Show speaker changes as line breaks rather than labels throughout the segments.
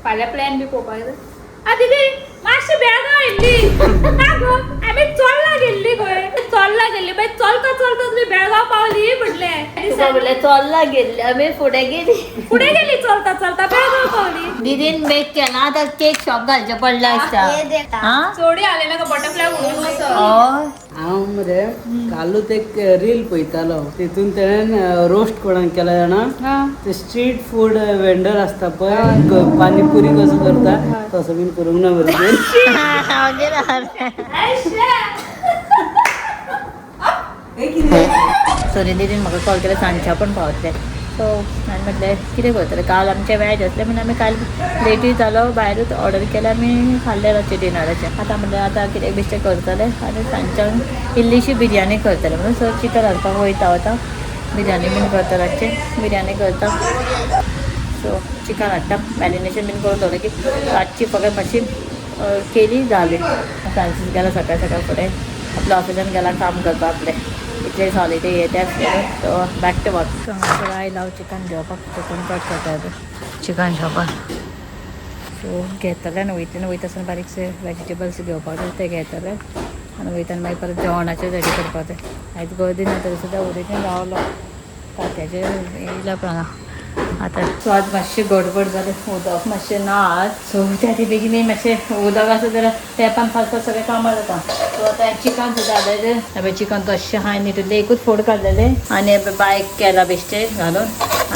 फाल्यां प्लॅन बी पळोवपाक जाय. आ दिदी मातशी बेळगांव येयल्ली ना गो, आमी चोडला गेल्ली खंय, चोडला गेल्ली मागीर चलता चलता तुमी बेळगांव पावली म्हटलें.
तुका म्हणलें चोल्ला गेल्ली आमी, फुडें गेली.
फुडें गेली चलता चलता बेळगांव पावली.
दिदीन बेक केला, आतां केक शॉप घालचें पडलें आसता. हा.
चोडी आले नाका बटरफ्लाय उडून वचत.
हय.
हांव मरे कालूच एक रील पळयतालो, तितून तेणेन रोस्ट कोणाक केला जाणा, ते स्ट्रीट फूड वेंडर आसता पळय, पानीपुरी कसो करता तसो बीन करूंक ना बरोबर.
मागीर सरी दिदीन म्हाका कॉल केला, सांजच्या पण पावतले. सो हांवें म्हटलें कितें करतलें, काल आमचें वेज आसलें म्हणून आमी काल लेटूय जालो, भायरूच ऑर्डर केलें, आमी खाल्लें रातचें डिनराचें. आतां म्हणलें आतां कितें बेश्टें करतलें आनी सांजच्यान इल्लीशी बिरयानी करतलें म्हणून. सो चिकन हाडपाक वयता आतां, बिरयानी बीन करता, रातचें बिरयानी करता. सो चिकन हाडटा, मॅरिनेशन बीन करून दवरलें की रातची फकत मातशी केली जाली. फ्रांसीस गेला सकाळ सकाळ फुडें आपल्या ऑफिसान गेला काम करपाक आपलें, इतले हॉलिडे येते आसले. So back to work. हांगासर आयला हांव चिकन घेवपाक, चिकन कट करता चिकन शॉपार. सो घेतलें आनी वयतलें, वयता आसतना बारीकशे वेजिटेबल्स घेवपाक जाय ते घेतले आनी वयताना मागीर परत जेवणाचें रेडी करपाक जाय. आयज गर्दी ना तरी सुद्दां उरिल्लें रावलो तात्याचेर येयला पण हांगा आतां. सो आज मातशी गडबड जाली, उदक मातशें ना आज. सो त्या खातीर बेगीन बेगीन मातशें उदक आसा जाल्यार तेंपान फास्ट फास्ट सगळें कामां जाता. सो आतां चिकन सुद्दां हाडलें. हांवें चिकन तशें आहा न्ही, एकूच फोड काडलेलें आनी बायक केला बेश्टें घालून.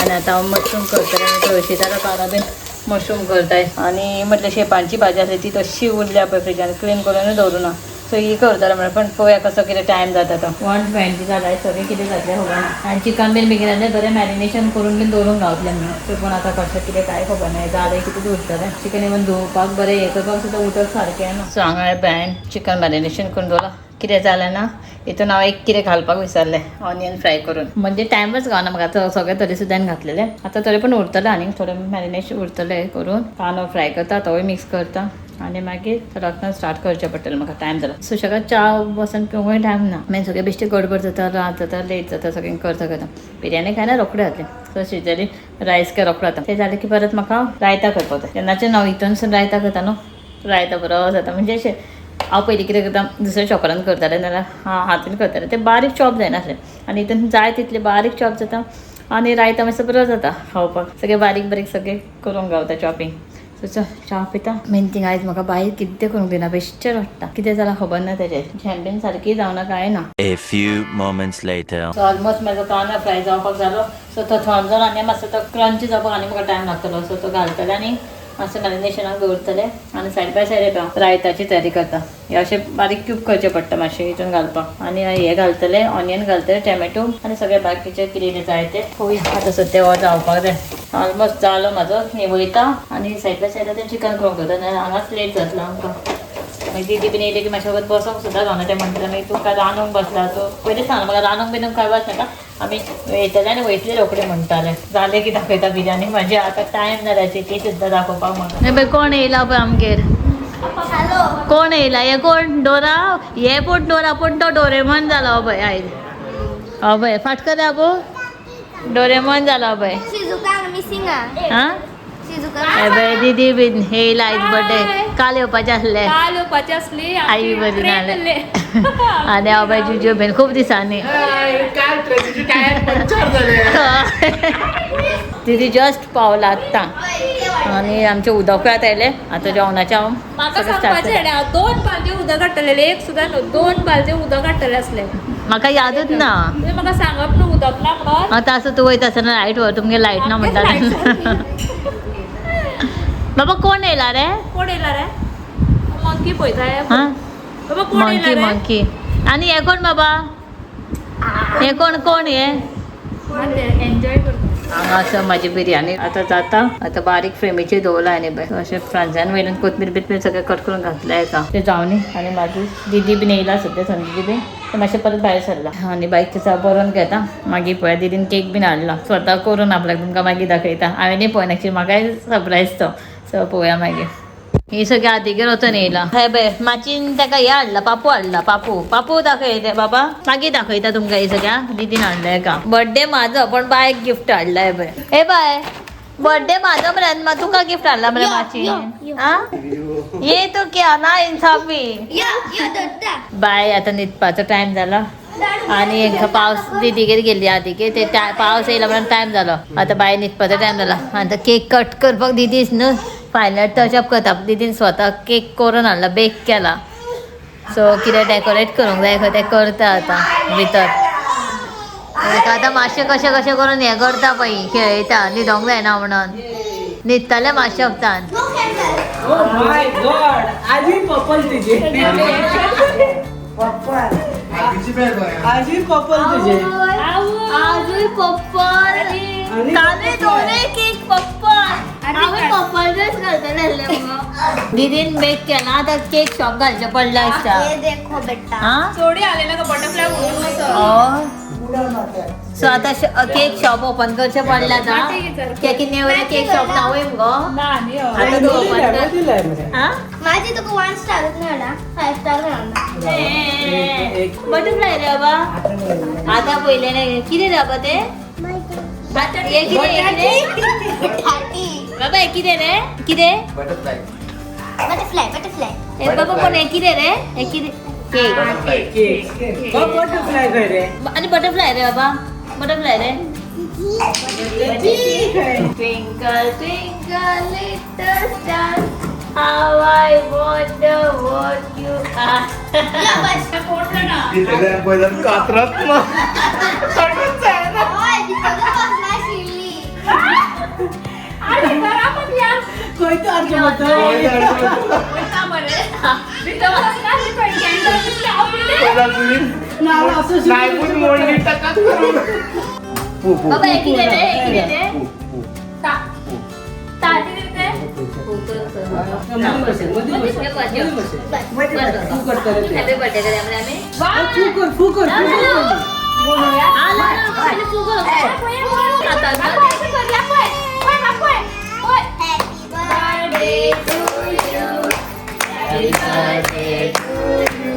आनी आतां हांव मशरूम करतलें आनी तळशीतालो कांदो बीन मशरूम करताय. आनी म्हटलें शेपांची भाजी आसली ती तशी उरल्या पळय फ्रिजान, क्लीन करूनय दवरूना. सो ही करतलें म्हणल्यार, पण पळोवया कसो कितें टायम जाता तो. 1:20 जालाय, सगळें कितें जातलें खबर ना. आनी चिकन बीन बेगीन जालें, बरें मॅरिनेशन करून बीन दवरूंक गावतलें म्हणून. सो पूण आतां कशें कितें कांय खबर ना, जालें कितें उरतलें. चिकन इवन धुवपाक बरें हें करपाक सुद्दां उदक सारकें ना. सो हांगा बायन चिकन मॅरिनेशन करून दवरलां. कितें जालें ना, हितून हांव एक कितें घालपाक विसरलें, ऑनियन फ्राय करून. म्हणजे टायमच गावना म्हाका. सगळें तरी सुद्दां घातलेलें, आतां तरी पण उरतलें आनी थोडें मॅरिनेशन उरतलें करून. कांदो फ्राय करता, तोय मिक्स करता आनी मागीर रोखडें स्टार्ट करचें पडटलें म्हाका. टायम जाला, सुशेगाद च्या बसून पिवंकूय टायम ना. मागीर सगळें बेश्टें गडबड जाता, रात जाता, लेट जाता सगळें करता करता. बिरयानी खायना रोखडें जातलें. सो शिजली रायस काय रोखडो जाता. तें जालें की परत म्हाका रायता करपाक जाय. तेन्नाचें हांव हितूनसून रायता करता न्हू, रायता बरो जाता. म्हणजे अशें हांव पयलीं कितें करता, दुसऱ्या चॉपरान करतालें नाल्यार हातीन करतालें, तें बारीक चॉप जायनासलें. आनी हितून जाय तितलें बारीक चॉप जाता आनी रायता मातसो बरो जाता खावपाक. सगळें बारीक बारीक सगळें करूंक गावता चॉपिंग. सो चल च्या पिता. मेन थिंग आयज म्हाका बायल कितें करूंक दिना, बेश्टें रडटा. कितें जालां खबर ना तेजें, झेम बीन सारकी जावना कांय ना.
A few moments later.
So almost म्हाजो कांदो फ्राय जावपाक जालो. सो तो थंड जालो आनी मातसो तो क्रंची जावपाक आनी म्हाका टायम लागतलो. सो तो घालतले आनी मातशें मॅरिनेशनाक दवरतले आनी सायड बाय सायड येता रायताची तयारी करता. हे अशें बारीक क्यूब करचे पडटा मातशें हितून घालपाक. आनी हे घालतले, ऑनियन घालतले, टॅमॅटो आनी सगळे बाकीचे कितें जाय ते पळोवया. आतां सद्या हो जावपाक जाय. ऑलमोस्ट जालो म्हाजो, निवयता आनी सायड बाय सायड तें चिकन करूंक दवरता, नाल्यार हांगाच लेट जातलो आमकां. मागीर दिदी बीन येयली की मातशें वगत बसोंक सुद्दां गावना. तें म्हणटलें मागीर तुका रांदूंक बसला, तूं पयलीं सांगला म्हाका रांदूंक बिनूंक काय बसनाका, आमी येतले आनी वयतले रोखडे म्हणटाले. जालें की दाखयता बिरयानी म्हाजी. आतां टायम जाल्याची ती सुद्दां दाखोवपाक म्हाका. पळय कोण येयला पळय आमगेर, कोण येयला हे, कोण डोरा हे, पूण डोरा पूण तो डोरेमोन जाला पळय आयज. हय फाट कर आबो, डोरेमोन जाला पळय.
Shizuka missing ah.
हा.
Shizuka.
हे दीदी बीन हे येयला आयज बर्थडे, काल येवपाचें आसलें.
काल येवपाची आसली.
आई बरी नाले. आनी हांव बाय जुजो बीन खूब दिसांनी.
काल ट्रेनीचे टायर पंक्चर झाले.
दीदी जस्ट पावला आत्तां आनी आमचें उदकूय आतां येयलें. आतां जेवणाचें हांव
म्हाका
सगळें स्टार्ट
सांगपाचें हांव 2 बालद्यो उदक हाडटलें, एक सुद्दां न्हू, 2 बालद्यो उदक हाडटलें आसलें.
म्हाका यादूच ना.
तुवें म्हाका सांगप न्हू उदक ना म्हणून.
आतां आसो तूं वयता आसतना लायट व्हर, तुमगेर लायट ना म्हणटा. बाबा कोण येयला रे?
कोण येयला रे? मंकी पळयता.
हा.
बाबा कोण
मंकी.
येयला रे?
मंकी. आनी हे कोण बाबा, हे कोण कोण हे?
एन्जॉय करता.
हांगासर म्हाजी बिरयानी आतां जाता. आतां बारीक फ्लेमीचेर दवरला आनी पळय अशें फ्रांजान वयल्यान कोथमीर बिथमीर सगळें कट करून घातलें एका तें जावनी. आनी म्हाजी दिदी बीन येयला सद्या, संजी बीन तें मातशें परत भायर सरला आनी बायक तें बरोवन घेता. मागीर पळय दिदीन केक बीन हाडला स्वता करून आपल्याक, तुमकां मागीर दाखयता. हांवेंय पळयना एक्चुली, म्हाकाय सरप्रायज तो. सो पळोवया मागीर. ही सगळी आदिगेर वचून येयला. हे पळय माचीन ताका हे हाडला, पापू हाडला. पापू पापू दाखयते बाबा, मागीर दाखयता तुमकां. हे सगळ्या दिदीन हाडला एका, बर्थडे म्हाजो पण बायक गिफ्ट हाडला. हे पळय, हे बाय बर्थडे माझो मरे, तुका गिफ्ट आणला मरे माची. हा, ये तो क्या ना इन्साफी.
यो यो धरता.
बाय, आता न्हिदपाचो टायम जाला आणि हेंका पावस दिदीगेर गेल्ली आदिगेर ते पावस येयला म्हणून टायम जालो. आतां बाय न्हिदपाचो टायम जाला. आतां केक कट करपाक दिदीच न्हू फायनल टचअप करता. दिदीन स्वता केक करून हाडला, बेक केला. सो कितें डेकोरेट करूंक जाय खंय तें करता आतां भितर. तेका आतां मातशें कशें कशें करून हें करता पळय, खेळयता, न्हिदोंक जायना म्हणून न्हिदतालें मातशें वखदान.
ओ my God, आजी पपल तुझे, आजी पपल तुझे.
आजूय पप्पल कालूय दोनूय केक पप्पल. हांवें पप्पल ड्रेस घालतलें आसलें मुगो. दीदीन बेक केला, आतां केक शॉप घालचें पडलें आसता.
ये देखो बेटा.
आं,
चोडी आलेला का बटरफ्लाय उडून.
सो आतां केक शॉप ओपन करचें पडलें आतां. केकी नेवऱ्या केक शॉप नावूय मुगो.
ना न्ही.
आतां तूं ओपन कर.
दिलाय मरे.
आं,
माझी तुका 1 स्टारच मेळना, 5 स्टार मेळना.
बटरफ्लाय रे बाबा. आतां पयलें न्ही कितें रे बाबा तें? हें कितें, हें कितें बाबा, हें कितें रे, कितें?
बटरफ्लाय.
Butterfly butterfly.
हे बाबा कोण, हें कितें रे, हें कितें? केक.
केक बटरफ्लाय खंय रे?
आणि बटरफ्लाय रे बाबा, बटरफ्लाय रे. Twinkle twinkle little star, how I wonder what you are.
कातरात ना.
अरे घरा पण या.
खंय तो अर्ज वता?
वयता मरे भितर वचनासली पळय, कॅन्डल दिसले आवडले.
ना असं.
नाही मोडली टकात करून.
बाबा हे कितें रे, हे कितें रे?
ता ता कितें ते?
मदीं बसे, मदीं बसे, मदीं बसे. तू करता रे ते.
हॅपी बर्थडे करूया मरे आमी.
फू कर, फू कर, फू कर.
आ, ना, ना, पयलीं फू करूं. आता Happy birthday to you. Happy birthday to you.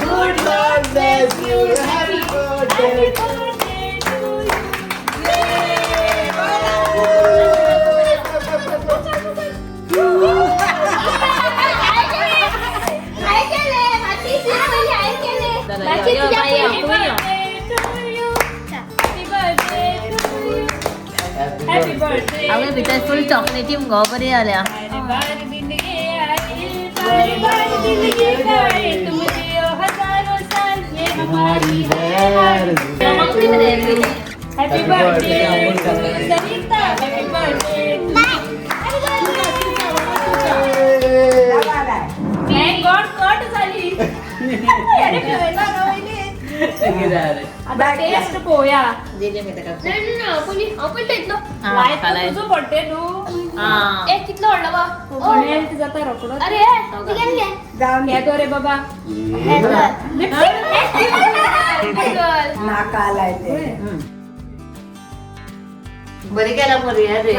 Good Lord bless you. Happy birthday.
Happy birthday.
हांवें भितर फूल चॉकलेटी मुगो, बरी जाल्या.
बारी बारी दिन ये आए, बारी बारी दिन ये गाए, तुम जियो हजारों साल ये हमारी है. Happy birthday Sarita, happy birthday. Thank God cut झाली. अरे खेळला ना वहिनी. आता टेस्ट पोया.
दिले मी ताका.
लायक तुझो बर्थडे न्हू.
कितलो व्हडलो बा.
मेल्ट जाता रोकडो.
अरे
हे गो रे बाबा.
बरी केला मरे रे.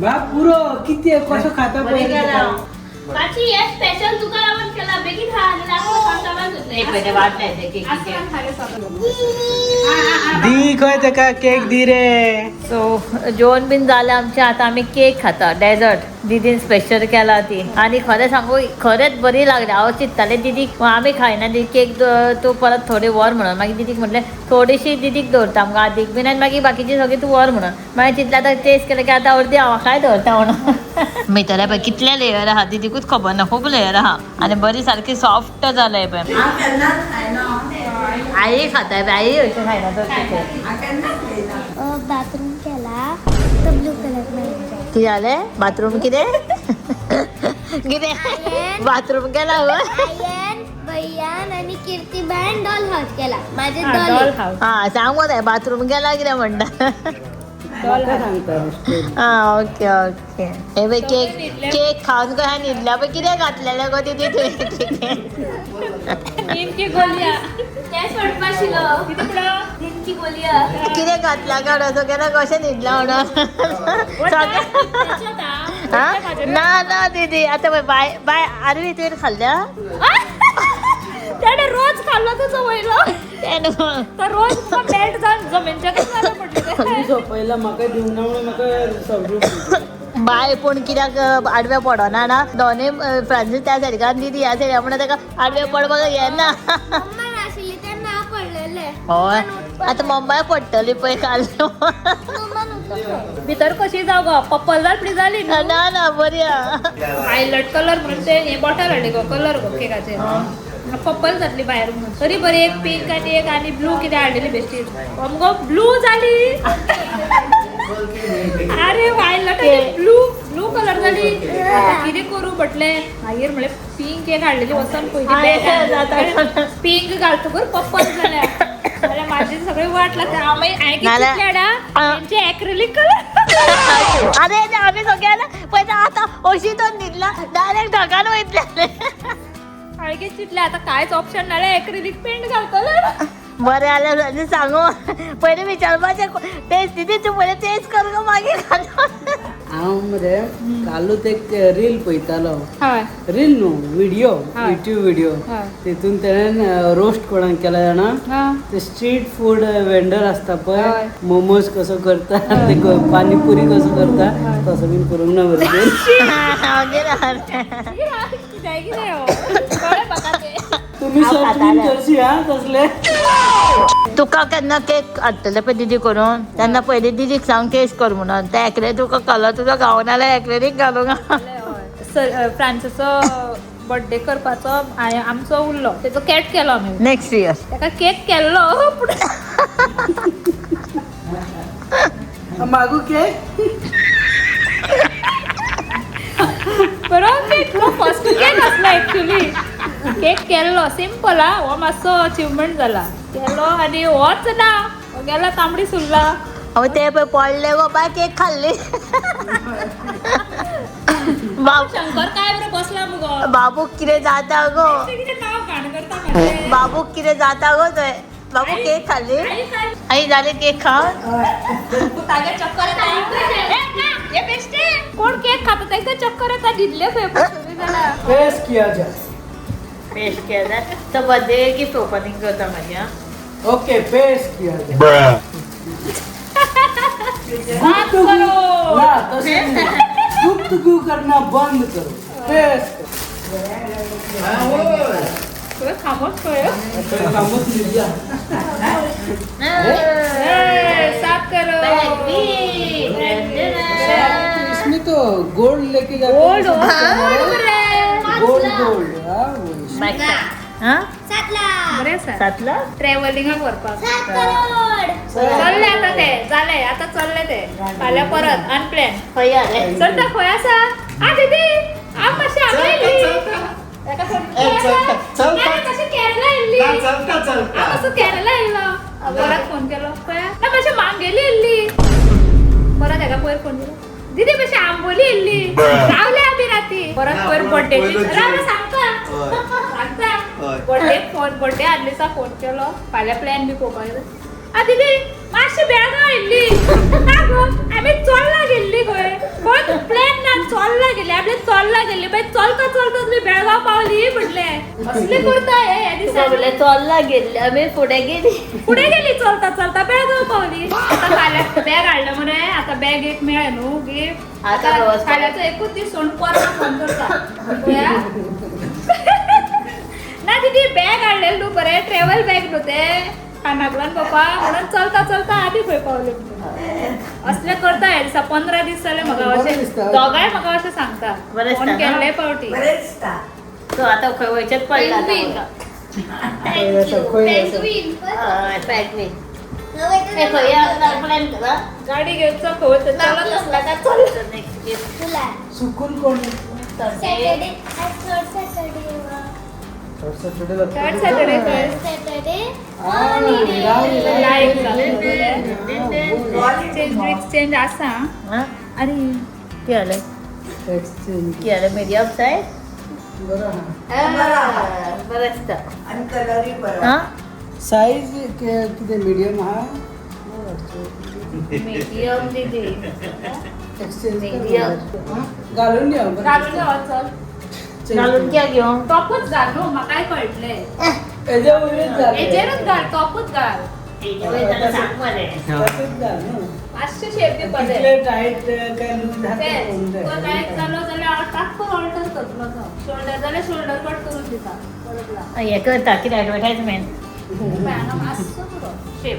बा पुरो किती कसो खाता
बरी केला.
माची हे स्पेशल तुका लागून केला, बेगीन खा आनी लागून खावपाक जातलें.
एक पयलीं वाट लायते केकीचे.
दी खंय तेका केक दी रे.
सो जेवण बीन जालें आमचें, आतां आमी केक खाता, डेजर्ट दीदीन स्पेशल केला ती. आनी खरें सांगू, खरेंच बरी लागली. हांव चिंत्तालें दीदीक आमी खायना दी केक, तूं परत थोडी व्हर म्हणून. मागीर दीदीक म्हटलें थोडीशी दीदीक दवरता आमकां आदीक बीन आनी मागीर बाकीची सगळी तूं व्हर म्हणून. मागीर चिंतलें आतां टेस्ट केलें की आतां अर्दी हांव म्हाकाय दवरता म्हणून. भितर पळय कितले लेयर आहा, दीदीकूच खबर ना, खूब लेयर आहा आनी बरी सारकी सॉफ्ट जाल्या पळय. आई खाता पळय, आई अशें खायना तर.
बाथरूम केला तो ब्लू कलर मेळटा.
कितें जालें? बाथरूम कितें कितें बाथरूम केला गो?
आयन भैयान आनी कीर्तिबायन डॉल हाऊस केला. माझे
डॉल
डॉल.
हाऊस.
हा सांग मग, बाथरूम केला कितें म्हणटा?
म्हाका सांगता स्टोरी.
हा, ओके ओके. हे पळय केक, केक खावन कशें न्हिदल्या पळय, कितें घातलेलें गो दीदी तुवें केकेन?
नेमकी गोलया.
तें सोडपा आशिल्लो.
कितें म्हणलो?
नेमकी गोलया.
कितें घातला काड असो केन्ना कशें न्हिदला म्हणून. हा ना ना दीदी, आतां पळय बाय बाय आरवी तुवें खाल्ल्या.
त्याने रोज खाल्लो तुजो वयलो. तर रोज तुका मेल्ट जावन जमनीच्या कशें जालें म्हटलें.
सोंपयला म्हाका दिवना म्हणून म्हाका समजून.
बाय पूण कित्याक आडवे पडना ना दोनूय फ्रांसीस त्या सायडीक दिदी ह्या सायडीक म्हणून ताका आडवे पडपाक येना.
मम्मा नाशिल्ली तेन्ना हांव पडलेले.
हय आतां मम्माय पडटली पळय काल.
भितर कशी जावं गो पप्पल जाल प्ली जाली न्हू.
ना ना बरी आहा.
वायलट कलर म्हणून ते हे बॉटल हाडली गो कलर गो केकाचे पप्पल जातली भायर म्हणून तरी बरी एक पिंक आनी एक आनी ब्लू कितें हाडलेली बेश्टी मुगो ब्लू जाली. अरे वायलट आनी ब्लू ब्लू कलर जाली. आतां कितें करूं म्हटलें मागीर म्हणलें पिंक एक हाडलेली वचोन पयली
जाता.
पिंक घालतकूच पप्पल जाल्या जाल्यार म्हाजी सगळी वाट लागता. हांव हांवें
नाल्यार-
कितें तेंचे एक्रिलीक कलर.
अरे आमी सगळ्यांना पळय आतां अशी तो न्हिदला डायरेक्ट ढगान वयतले.
हांवें कितें चिंतलें आतां कांयच ऑप्शन नाल्यार एक्रिलीक पेंट घालतलें.
बरें जाल्यार आनी सांगू पयलीं विचारपाचें तेच दिदी तूं पयलीं तेच कर गो मागीर घाल.
हांव मरे कालूच एक रील पळयतालो.
हय.
रील न्हू व्हिडिओ.
हय.
YouTube video.
हय.
तितून तेणेन रोस्ट कोणाक केला जाणा, ते स्ट्रीट फूड वेंडर आसता पळय, मोमोज कसो करता ते पानीपुरी कसो करता तसो बीन करूंक ना बरें.
मागीर
कितें कितें हो कळ्ळें म्हाका तें.
तुमी
हांव
सर्च बीन
खातालें.
करशी हा तसले.
तुका केन्ना केक हाडटले पळय दिदी करून तेन्ना पयलीं दिदीक सांग केस कर म्हणून ते एकले तुका कलर तुजो गावना जाल्यार एक्रेलीक घालूंक.
सर फ्रांसीसचो बर्थडे करपाचो हांवें आमचो उरलो तेचो केक केलो आमी.
नेक्स्ट इयर
ताका केक केल्लो पूण
मागू केक.
बरो केक फर्स्ट केक आसलो एक्चुली. केक केल्लो सिंपल हा हो मातसो अचिवमेंट जाला केलो आनी होच ना हो गेला तांबडी सुरला.
हांव ते पळय पडले गो बाय केक खाल्ली. बाबू
शंकर काय बरो बसला मुगो.
बाबूक कितें जाता गो.
कितें नांव घाण करता म्हाजें.
बाबूक कितें जाता गो थंय. बाबू केक खाल्ली.
आई काय
आई जाले केक खावन.
तागे चक्कर येता. ए, ना, हे बेश्टे कोण केक खाता तांकां चक्कर येता न्हिदले खंय पसून जाल्यार.
पेश किया जाय.
पेश केला तो बर्थडे गिफ्ट ओपनिंग करता मागीर.
ओके पेश किया जाय.
Bruh.
बात करो.
ना तशें न्ही. गुफ्तगू करना बंद करो पेश करो.
तुवें खामोश पळय.
कामच न्हिदला.
ए, साफ करो.
इसमें तो गोल्ड लेके जाते
गोल्ड
हैं.
गोल्ड बरें.
गोल्ड गोल्ड हाँ वो
हा
7 लाख.
बरें आसा.
7 लाख
ट्रॅव्हलिंगाक व्हरपाक.
7 करोड.
चल्ले आतां ते जाले आतां चल्ले ते फाल्यां परत अनप्लॅन.
खंय आले.
चलता खंय आसा आ दीदी हांव मातशें हांगा येयली. ताका फोन
ए, चलता, चलता.
ना, मातशें केरला येयल्ली.
चलता चलता.
हांव मातसो केरला येयलो. परत फोन केलो पळय ना मातशें मांगेली येयल्ली. परत हेका पयर फोन केलो दीदी मातशें आंबोली येयल्ली. रावले आमी राती. परत
ना,
पयर
पूण
बर्थडेची
पयलो
राव
जीव.
सांगता
हय.
सांगता
हय.
बर्थडे फोन बर्थडे आदले दिसा फोन केलो फाल्यां प्लॅन बी पळोवपाक जाय. आ दीदी मातशी बेळगांव येयल्ली. ना गो आमी चोडला गेल्ली खंय खंय प्लॅन ना चोडला गेल्ली आपले चोडला गेल्ली मागीर चलता चलता तुमी बेळगांव पावली म्हटलें असले करता हे ह्या दिसांनी.
चोल्ला गेल्ले आमी फुडें गेली.
फुडें गेली चलता चलता बेळगांव पावली. आतां फाल्यां बॅग हाडलें मरे आतां बॅग एक मेळ्ळें न्हू गिफ्ट.
आतां
आतां
वेवस्था.
फाल्यांचो एकूच दीस सोडून परत फोन करता पळया. ना दीदी बॅग हाडलेलें न्हू बरें ट्रॅवल बॅग न्हू तें कानाकुलान पप्पा म्हणून चलता चलता आदी खंय पावले. असलें करता हे दिसा 15 दीस जाले म्हाका
बरें
अशें
दिसता.
दोगांय म्हाका अशें सांगता
बरें दिसता
फोन
ना?
केल्ले फावटी.
सो आतां खंय वयचेंच पडलां आतां
पेंग्वीन.
म्हाका.
खंय आसा, खंय आसा.
पेंग्वीन.
हय पेंग्वीन. ए खंय प्लॅन करा.
गाडी घेवन चल खंय चलत आसला काय चल.
नेक्स्ट गिफ्ट
तुला
सुकून कोण
सॅटर्डे आज third Saturday.
Saturday.
Third Saturday खंय
सॅटर्डे.
लायक एक्सचेंज एक्सचेंज आसा.
अरे कितें जालें?
एक्सचेंज
कितें जालें मिडियम सायज.
बरं हा.
बरें आसता.
आणि कलरही बरो.
हा
साईज कितें मिडियम हा.
मिडियम दिदी.
Exchange
Medium.
घालून या बरें
घालून
दिसता.
यो चल.
Change
घालून
करून.
कित्याक घेवं.
टॉपूच घाल न्हू म्हाकाय कळटलें.
हेज्या वयरच घाल.
हेजेरूच घाल, टॉपूच घाल.
सांग मरे.
तसंच घाल न्हू.
मातशें शेप दिवपाक जाय.
कितले टायट काय लूज आसा ते
तेच
पळोवंक जाय.
तो टायट जालो जाल्यार टाकून ऑल्टर करतलो तो. शोल्डर जाल्यार शोल्डर कट करून दिता परत.
हे करता कितें एडवर्टायजमेंट.
हांगा मातसो पुरो शेप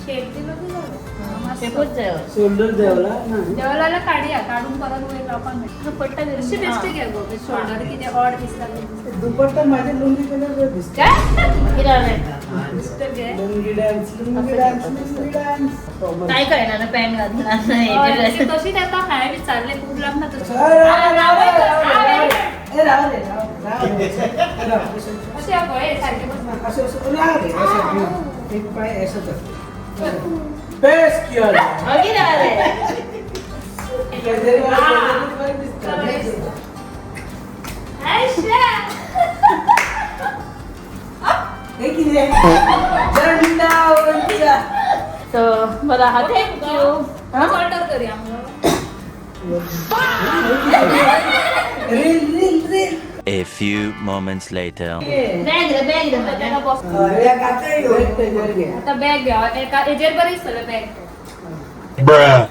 शेप दिलो की जालो. हांगा मातसो.
शेपूच जाय.
शोल्डर देंवला ना.
देंवला जाल्यार काडया, काडून परत वयर लावपाक मेळटा.
दुपट्टा.
अशी बेश्टी घे गो, शोल्डर कितें ऑड दिसता तें दिसता.
दुपट्टा माझ्या लुंगी कलर दिसता.
काय?
कितें जालें?
बेश्टें घे.
Lungi dance, lungi dance, lungi dance.
काय कळना न्हू, पॅन्ट घातला.
हय, तशीच येता. हांवें विचारलें खूब लांब ना तशी.
ए, राव रे, राव रे, राव रे, राव रे, राव.
अशें गो, हे सारकें बस.
असं असं राव रे, असं एक पाय असं कर. बेस किया रे.
कितें जालें?
हे किती झंडा उंचा.
सो बरं आहा, thank you.
Alter करया मुगो.
Reel reel reel.
A few moments later.
Bag रे, बॅग रे म्हाजें.
ताका बॉक्स.
बॅग त्याच्यावर घे.
आतां बॅग घे, एका हेजेर बरें दिसतलें बॅग.
Bruh.